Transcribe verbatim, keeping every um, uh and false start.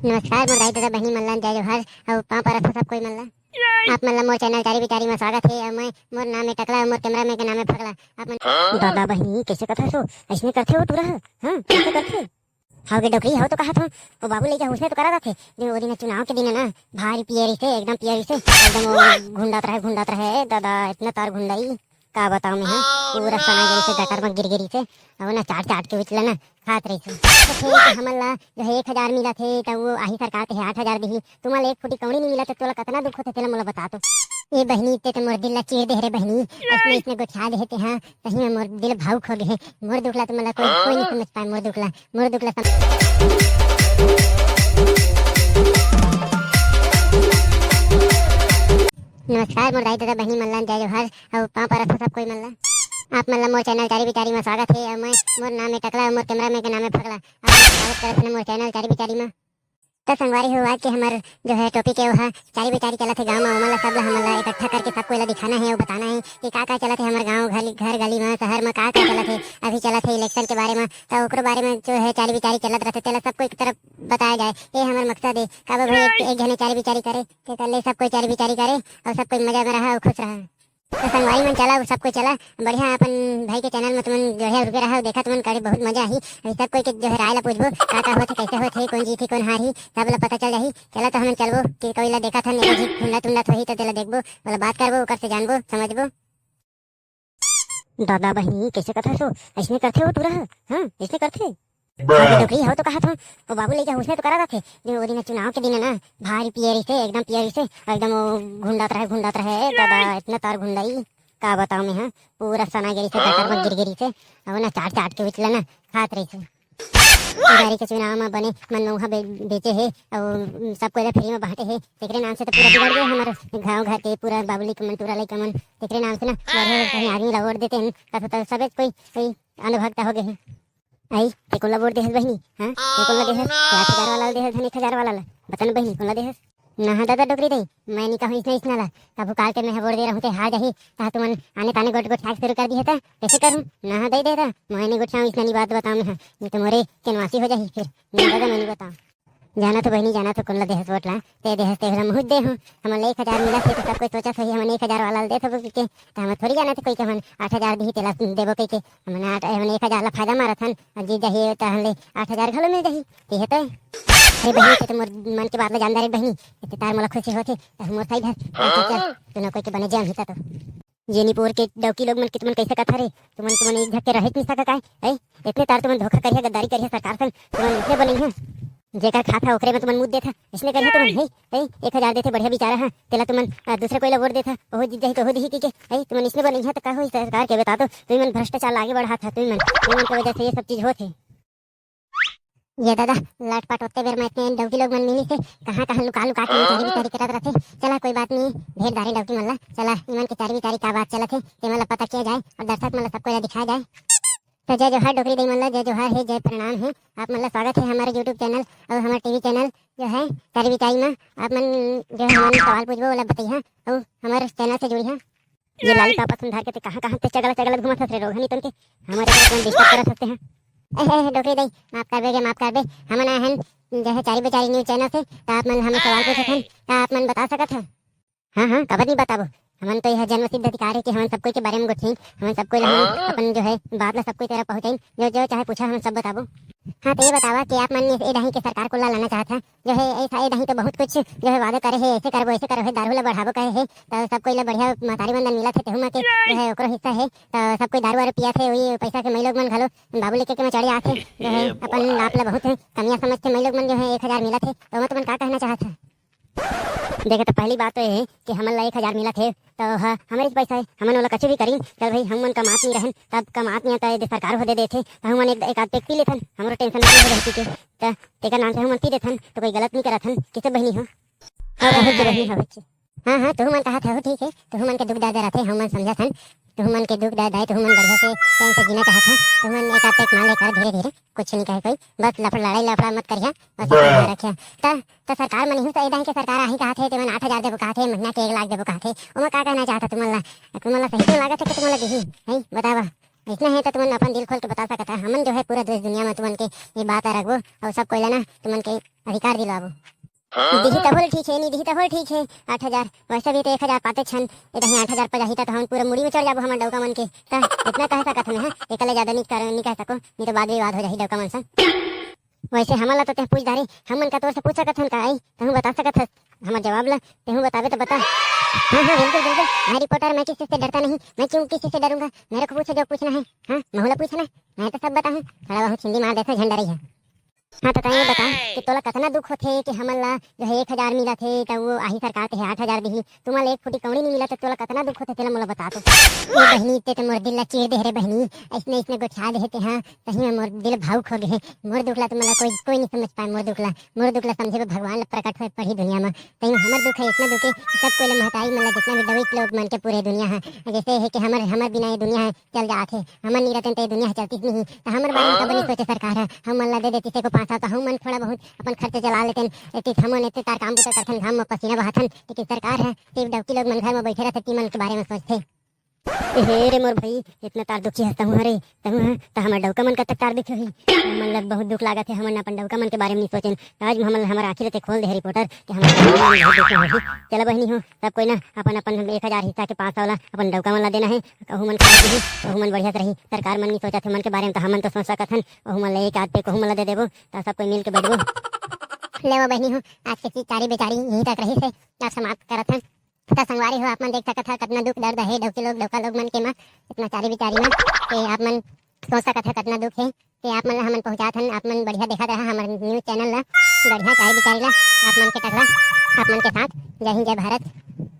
नमस्कार मोर दाई ददा बहिनी मन ला, जय जोहार अउ पाँव परत हँव सब कोई मन ला। आप मन ला मोर चैनल चारी बिचारी म स्वागत हे। अउ मैं, मोर नाम हे टकला अउ मोर कैमरा मैन के नाम हे फगला। आप मन दादा बहिनी कइसे कथस ओ? अइसने करथे ओ टूरा ह? हाँ, कइसे करथे? हव गे डोकरी, हव तो कहत हँव। ओ बाबू लइका ह उसने तो करत रथे। जो ओ दिन चुनाव के दिन ना, भारी पिए रहिसे, एकदम पिए रहिसे, एकदम ओ घुंडत रहे, घुंडत रहे, दादा, अतना तार घुंडई, का बतावँव मैं ह। पूरा सना गे रहिसे, गटर म गिर गे रहिसे, अउ ना चाट चाट के उचला ना खात रहिसे। तो ठीक हे, हमन ला जो हे एक हजार मिलत हे, त ओ आही सरकार ते हे आठ हजार दिही, तुमन ला एक फुटी कौड़ी नइ मिलत हे, तोला कतना दुख होथे, तेला मोला बता तो। ए बहिनी, ते तो मोर दिल ला चीर दे रे बहिनी, अइसने अइसने गोठिया दे हे ते हा, सही म मोर दिल भावुक हो गे हे। मोर दुख ला तुमन ला कोई, कोई नइ समझ पाए, मोर दुख ला, मोर दुख ला सम- नमस्कार मोर दाई ददा बहिनी मन ला, जय जोहार अउ पाँव परत हँव सब कोई मन ला। आप मन ला मोर चैनल चारी बिचारी म स्वागत हे। अउ मैं, मोर नाम हे टकला अउ मोर कैमरा मैन के नाम हे फगला। आप मन स्वागत करत हन मोर चैनल चारी बिचारी म। त संगवारी हो, आज के हमर जो हे टॉपिक हे, वो ह चारी बिचारी चलत हे गाँव म, ओमन ला सब ला, हमन ला इकट्ठा करके सब कोई ला दिखाना हे अउ बताना हे कि का का चलत हे हमर गाँव, घर, घर गली म, शहर म का का चलत हे, अभी चलत हे इलेक्शन के बारे म, त ओकरो बारे म जो हे चारी बिचारी चलत रथे, तेला सब कोई के तरफ बताया जाए। ये हमर मकसद हे। काबर भाई, एक, एक झने चारी बिचारी करे, तेकर ले सब कोई चारी बिचारी करे अउ सब कोई मजा म रहा अउ खुश रहा। त संगवारी मन, चला, सब कोई चला, बढ़िया अपन भाई के चैनल म तुमन जोड़े रुके रहा, देखा तुमन करे बहुत मजा आही। अभी सब कोई के जो हे राय ला पूछबो, का का होथे, कइसे होथे, कोन जीतही, कोन हारही, सब ला पता चल जाही। चला, त हमन चलबो कि कोई ला देखत हन, एकर जी घुंडत उंडत होही, त तेला देखबो, ओला बात करबो, ओकर से जानबो, समझबो। दादा बहिनी, कइसे कथस ओ? अइसने करथे ओ टूरा ह? हाँ, अइसने करथे। अरे डोकरी, हव तो कहत हँव, ओ बाबू लइका ह उसने तो करत रथे। जो ओ दिन चुनाव के दिन ना, भारी पिए रहिसे, एकदम पिए रहिसे, एकदम ओ घुंडत रहे, घुंडत रहे, दादा, अतना तार घुंडई, का बतावँव मैं ह। पूरा सना गे रहिसे, गटर म गिर गे रहिसे, अउ ना चाट चाट के उचला ना खात रहिसे। ए बारी के चुनाव म बने मन मउहा बे-, बेचे हे, अउ सब कोई ला फ्री म बांटे हे। तेकरे नाम से तो पूरा बिगड़ गे हमर गांव घर के पूरा बाबू लइका मन, टूरा लइका मन। तेकरे नाम से ना बढ़िया कहीं आदमी ला वोट देते हैं, कथो तो सबे कोई, कोई अंधभक्त हो गए हैं। आई, ते कोन ला वोट देहस बहिनी? हाँ, ते कोन ला देहस? ते आठ हजार वाला ला देहस, धन एक हजार वाला ला? बता ना बहिनी, कोन ला देहस? ना हा दादा डोकरी दई, मैं नी कहूँ इसने इसना ला। कभू काल के मैं हा वोट दे रहूँ ते हार जाही, तहा तुमन आने ताने गोठ गोठ खाए शुरू कर दिहे त कइसे करूँ? ना हा दई दे त, मैं नी गोठियाऊँ, इसना नी बात बताऊँ मैं हा, नी तो मोरे केनवासी हो जाही फिर। ना दादा, मैं नी बताऊँ। जाना तो बहिनी, जाना तो कोन ला देहस वोट ला, ते देहस ते ला मुहुत दे हूँ। हमन ला एक हजार मिलत हे तो सब कोई सोचत होही हमन एक हजार वाला ला देत हबो कहिके, त हमन थोड़ी जानत हे कोई के हमन आठ हजार दिही तेला देबो कहिके। हमन आठ, हमन एक हजार ला फायदा मारत हन, अउ जीत जाही त हमन ले आठ हजार घलो मिल जाही। ते हे तो। अरे बहिनी, ते तो मोर मन के बात ला जान डारे बहिनी, ते तार मोला खुशी होथे, त मोर साइड हर। चल, चल, चल, तू ना कोई के बने जम ही त तो। जेनीपुर के डौकी लोग मन के तुमन कइसे कथा रे? तुमन, तुमन एक झक के रहे नी सका काय? ऐ, इतने तार तुमन धोखा करिहा, गद्दारी करिहा सरकार संग, तुमन इतने बनइहा। जेकर खाता ओकरे में तुमन मुद देथा, इसने करिहा तुमन, हे, हे, एक हजार देथे बढ़िया बिचारा हा, तेला तुमन, आ, दूसरे कोई ला वोट देथा, ओहो जीत जाही तो ओहो दिही कहिके, हे, तुमन इसने बनइहा त का होही सरकार के बता तो, तुमन भ्रष्टाचार ला आगे बढ़ाथा, तुमन, तुमन के वजह से ये सब चीज होत हे। ये दादा, लटपट ओते बेर में इतने डौकी लोग मन मिली से, कहाँ कहाँ लुका लुका के चारी बिचारी करत रथे। चला कोई बात नहीं, भेज डारे डौकी मन ला, चला इमन के चारी बिचारी का बात चलत हे, ते मन ला पता किया जाए और दर्शक मन ला सबको ला दिखाया जाए। तो जय जोहार डोकरी दई मन ला, जय जोहार हे, जय प्रणाम हे। आप मन ला स्वागत हे हमारे YouTube चैनल और हमारे टीवी चैनल जो है चारी बिचारी में। आप मन जो है हमन सवाल पूछबो, ओला बतइहा और हमारे चैनल से जुड़िहा। ये लाली पापा सुन धर के ते कहाँ कहाँ ते चगला चगला घूमत हस रे रोगनी तन के, हमारे तरफ में डिस्टर्ब करत हस ते हैं। ए, ए, ए, डोकरी दई, माफ करबे गे, माफ करबे। हमन आए हन जो है चारी बिचारी न्यूज चैनल से, त आप मन हमन सवाल पूछत हन, त आप मन बता सकत ह? हाँ, हाँ, काबर नहीं बताबो? हमन तो यह जन्म सिद्ध अधिकार है कि हमन सब कोई के बारे में गोठियाई, हमन सब कोई ला हमन अपन जो है बात ला सब कोई तरफ पहुँचाई, जो, जो चाहे पूछा हमन सब बताबो। हाँ, तो ये बतावा कि आप मन ए डाही के सरकार कोन ला लाना चाहत है? जो है ऐसा ए डाही तो बहुत कुछ जो है वादा करे है, ऐसे करबो, ऐसे करबो, दारू ला बढ़ाबो कहे है, तो सब कोई ला बढ़िया महतारी वंदन मिलत है, तेहू मा के जो है ओकरो हिस्सा है, तो सब कोई दारू वारू पियत है, वही पैसा के मई लोग मन घलो बाबू लेके के में चढ़े आथे, जो है अपन आप ला बहुत है कमिया समझते मई लोग मन जो है एक हजार मिलत है, तो ओमा तुमन का कहना चाहत है? देखे, तो पहली बात तो ये है कि हमन ला एक हजार मिलत हे, तो ह-, हमरे पैसा है, हमन ओला कछु भी करी। चल भाई, हमन कमात नहीं रहन, तब कमात नहीं, तो ये सरकार हो दे देथे, तो हमन एक, एक आध पैक पी लेथन, हमरो टेंशन नहीं हो रहती के, तो तेकर नाम से हमन पी देथन, तो कोई गलत नहीं करत हन, किसे बहिनी हो? हाँ, हाँ, हाँ, हाँ, हाँ, हाँ, तुहू मन कहत हो, ठीक है, तुहू मन के दुख दर्द रहथे, हमन समझत हन, तुहू मन के दुख दर्द आए, तुहू मन बढ़िया से चैन से जीना चाहत हन, तुहू मन एक आध पैक मान लेकर धीरे धीरे, कुछ नहीं कहे कोई, बस लफड़, लड़ाई लफड़ा मत करिहा, बस अपना ध्यान रखिहा। त, त सरकार मन इहू तो ए डाही के सरकार आही कहत हे, तेमन आठ हजार देबो कहत हे, महीना के एक लाख देबो कहत हे, ओमा का कहना चाहत तुमन ला? तुमन ला सही तो लागत है कि तुमन ला देही? हैं, बतावा। अइसना हे त तुमन अपन दिल खोल के बता सकत हा। हमन जो है पूरा देश दुनिया म तुमन के ये बात ला रखबो अउ सब कोई ला ना तुमन के अधिकार दिलवाबो। दिही तभो ले ठीक हे, नी दिही तभो ले ठीक हे। आठ हजार, वैसे भी तो एक हजार पाते छन, ये दही आठ हजार पजाही त हमन पूरा मुड़ी में चढ़ जाबो हमर डौका मन के। त इतना कह सकत हन, हाँ, एकले ज्यादा नी कर, नी कह सको, नी तो वाद विवाद हो जाही डौका मन संग। वैसे हमन ला तो ते पूछ डारे, हमन का तोर से पूछ सकत हन का? आई, तहूँ बता सकत हस हमर जवाब ला, तेहूँ बताबे तो बता। हाँ, हाँ, बिल्कुल, बिल्कुल। मैं रिपोर्टर, मैं किसी से डरता नहीं, मैं क्यों किसी से डरूंगा? मेरे को पूछो जो पूछना है। हाँ, महू ला पूछना, मैं तो सब बताहूँ। थोड़ा बहुत हिंदी मार देते, झंडा रही है। हाँ, तो तैं ये बता कि तोला कतना दुख होथे कि हमन ला जो है एक हजार मिलत हे, त वो आही सरकार ते हे आठ हजार दिही, तुमन ला एक फुटी कौड़ी नहीं मिलत, त तोला कतना दुख होथे, तेला मोला बता तो। ए बहिनी, ते तो मोर दिल ला चीर दे रे बहिनी, ऐसने ऐसने गोठिया दे हे ते, हाँ, सही में मोर दिल भावुक हो गए हे। मोर दुख ला तो मोला कोई, कोई नहीं समझ पाए, मोर दुख ला, मोर दुख ला समझे बर भगवान ला प्रकट होए पड़ही दुनिया में। तैं हमर दुख है, इतना दुख है, सब कोई ला महतारी मन ला, जितना भी दवाई लोग मन के पूरे दुनिया है, जैसे है कि हमर, हमर बिना ये दुनिया है, चल जात हे। हमन नी रहतेन त ये दुनिया ह चलतिस नहीं। त हमर बारे म काबर नी सोचे सरकार ह? हमन ला दे देतिस एको पाँच सौ, त हमन थोड़ा बहुत अपन खर्च चला लेतेन। एतिस हमन एते तार काम बूता करथन, घाम म पसीना बहाथन, लेकिन सरकार ह सिर्फ डौकी लोग मन घर म बैठे रहथे, ती मन के बारे म सोचथे। ए हे रे मोर भाई, इतना तार दुखी हस तहूँ ह रे, तहूँ ह, त हमर डौका मन कतक तार दुखी होही। हमन ला बहुत दुख लागत हे, हमन अपन डौका मन के बारे म नी सोचेन। आज हमन ला हमर आँखी ला ते खोल दे हे रिपोर्टर, कि हमर डौका मन बहुत दुखी होही। चला बहिनी हो, सब कोई ना अपन अपन एक हजार हिस्सा के पाँच सौ ला अपन डौका मन ला देना हे। कहूँ मन खा पीही, कहूँ मन बढ़िया से रही। सरकार मन नी सोचत हे मन के बारे म, त हमन तो सोच सकत हन। ओहू मन ला एक आध पे कहूँ मन ला दे देबो, त सब कोई मिल के बैठबो। लेवा बहिनी हो, आज के चीज चारी बेचारी यहीं तक रही से, अब समाप्त करत हन। त संगवारी हो, आप मन देख सकत हा कतना दुख दर्द हे डौकी लोग, डौका लोग मन के म, इतना चारी बेचारी म, के आप मन सोच सकत हा कतना दुख हे। के आप मन ला हमन पहुँचात हन, आप मन बढ़िया देखत रहा हमर न्यूज चैनल ला, बढ़िया चारी बेचारी ला, आप मन के टकला, आप मन के साथ। जय हिंद, जय भारत।